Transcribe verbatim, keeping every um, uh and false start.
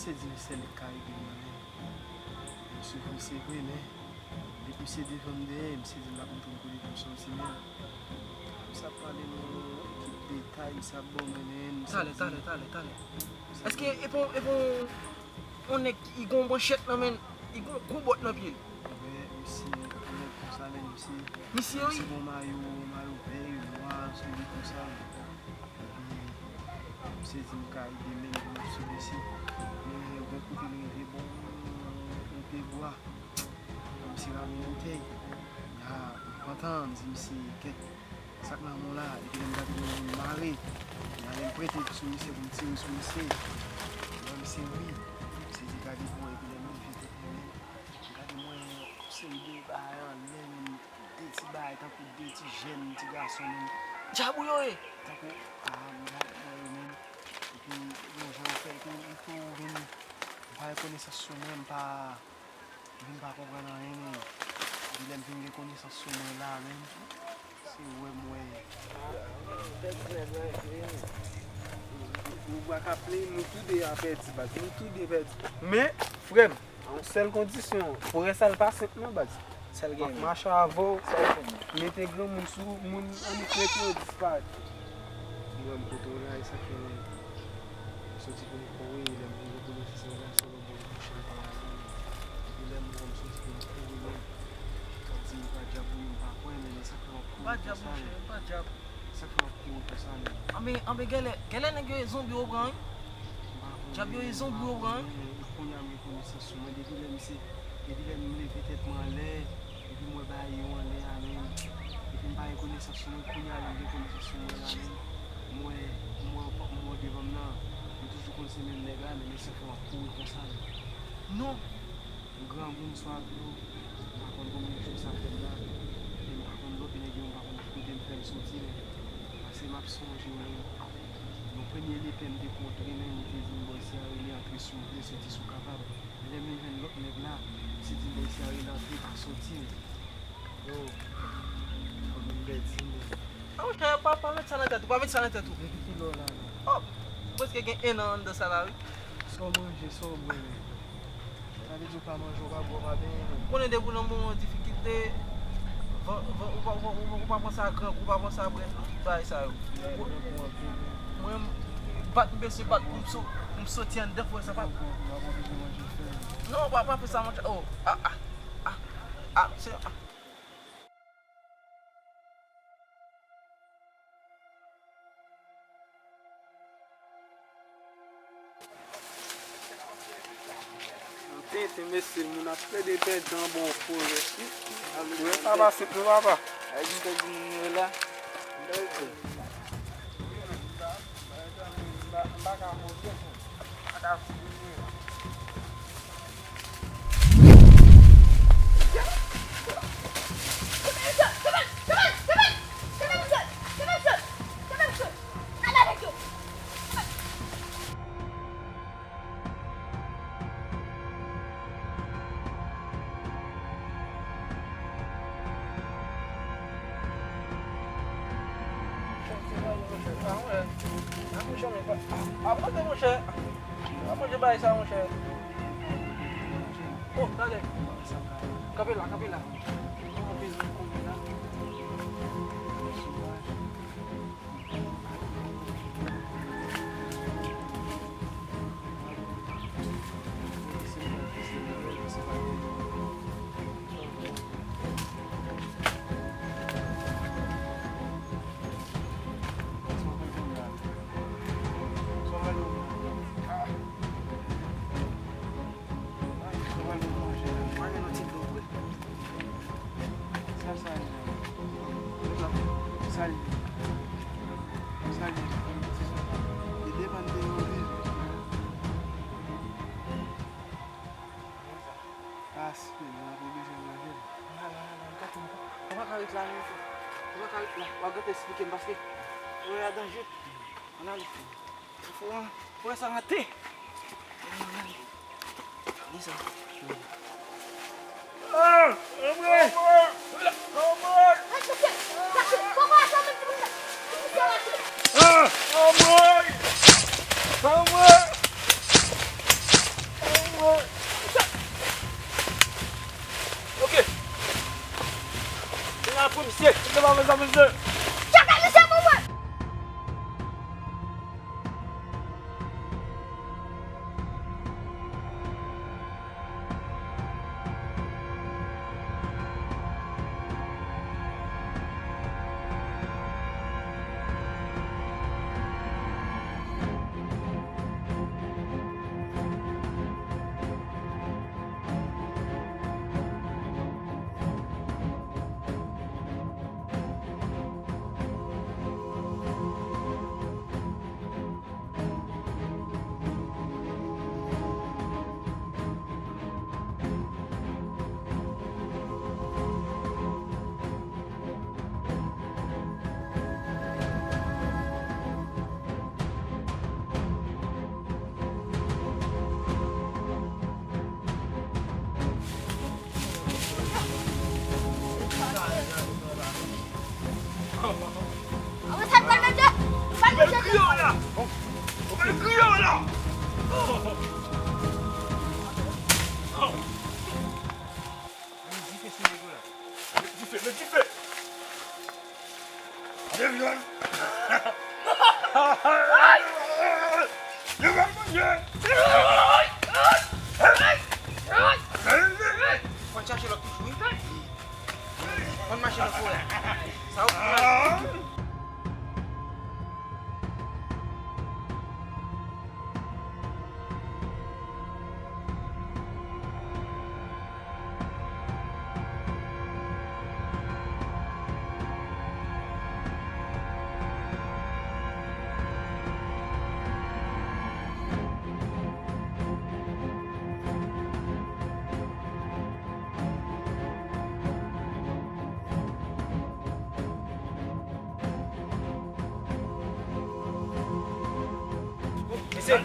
Misye di li sèl li k ka ede m nan, men. M soufri, se vre, men depi misye devan m dèyè, misye di l ap montre m kote pou m soti, men. Misye ap pale nou ekip detay, misye ap ban mwen, men. Talè, talè, talè, talè. Èske e pa, e pa yon nèg ki gen yon manchèt nan men l, li gen yon gwo bòt nan pye l? Wè, misye, yon nèg konsa, men misye, misye, wi, misye gen yon mayo, mayo vè, nwa, sou li konsa. Epi, misye di m ka ede men pou m ap sot isi. Men yon kote l rive, bon, yon pye bwa. Misye rale yon boutèy. Ya, m kontan, m di misye, kèt, sa k nan men w la? Epi lè m gade, m mare. Ya, lè m prete sou misye pou m tire sou misye. Mwen, misye ri. Misye di, gade pou w, epi lè m leve tèt mwen, men, gade mwen, yon seri de bagay anlè, men, de ti bagay tankou de ti jèn, ti gason, men. Djab ou yo ye? Tankou, a, m gade mwen yo, men. Epi, yon jan yo fè l tou, m tou vin, m pa gen konesans sou mwen, m pa, vin pa konprann anyen, men. Epi lè m vin gen konesans sou mwen la, men, se wè m wè. Ou pa ka plenn, nou tou de a pèdi, baz. Nou tou de pèdi. Men, frè m, a yon sèl kondisyon, pou rès sa l pa senp non, baz. Sèl gen. M ap mache avè w. Sèl gen. Mete granmoun sou moun, annik mete yo disparèt. Mwen, m kote w la, e sa k fè lè m soti pou m kouri, lè m vin gen konesans la, se lòt bò m chante a, men. Epi lè m wè m soti pou m kouri, men. Sa di m pa djab wi, m pa kwè, men, men sa k fè m ap kouri konsa, men. Pa djab, monchè, pa djab. Sa k fè m ap kouri konsa, men. Anben, anben, gèlè, gèlè nèg yo e zonbi yo pran, wi. Djab yo e zonbi yo pran, wi. Kounye a m gen konesans sou mwen. Depi lè misye, depi lè m leve tèt mwen anlè, epi m wè bagay yo anlè a, men, epi m pa gen konesans sou mwen, kounye a lè m gen konesans sou mwen la, men, m wè, m wè, m wè devan m nan, m toujou konn se menm nèg la, men, men se fè m ap kouri konsa, men. Non! M granmoun swa vle w, m pa konn konbyen jou sa fè m la, men m pa konn lòt nèg yo, m pa konn ki kote m fè m soti, men pase m ap sonje w, men yon premye lepè m te kontre, men li te di m bò isi a rele antre si w vle, soti si w kapab. Lè m vin jwenn lòt nèg la, misye di m bò isi a rele antre, pa soti, men. Yo, fò m pèdi, men. A, monchè, pa, pa met sa nan tèt ou, pa met sa nan tèt ou. Depi kilè w la, la? Oh, m prèske gen en an anndan sa la, wi. Sa w manje, sa w bwè, men. Sa vle di w pa manje, w pa bwè, w pa benyen, men. Konnen depi w nan moman difikilte, van, van, ou pa, ou pa, ou pa, ou pa panse a grangou, ou pa panse a brèd, non, tout bagay sa yo. Mwen, bat m bezwen bat pou m so-, pou m soti anndan fò sa pa. Non, w pa, pa fè sa, monchè. Oh, ah, ah, ah, ah, se, ah. Tenten, mesye, moun ap plede pèdi anba yon fo rès, wi. Mwen pa pase pou papa. Ay, m pèdi moun mwen la. M pa ka monte. Ap manje, monchè. Ap manje bagay sa, monchè. Oh, tande. Kanpe la, kanpe la. Anpil moun kouri la. Sa, sa, sa, sa, sa, sa, e depann de yo, wi. Paske nou ap bezwen manje. Ou pa ka ret la non. Ou pa ka ret la. W ap gentan esplike m paske ou wè a danje. Ann ale. Fò, fò sa rate. Ann ale. Ann ale. Ah! Anmwey! Anmwey! Ah! Anmwey! Anmwey! Mesye, se pa fè sa, mesye. Chak misye pou mwen. Ou pral kriye w la! Ou pral kriye w la! Met dife sou nèg yo la. Met dife, met dife! Devyòl! Devyòl, Bondye! Fò n chache lòt toujou, wi. Fò n mache nan forè. Sa ou pran? Mesye,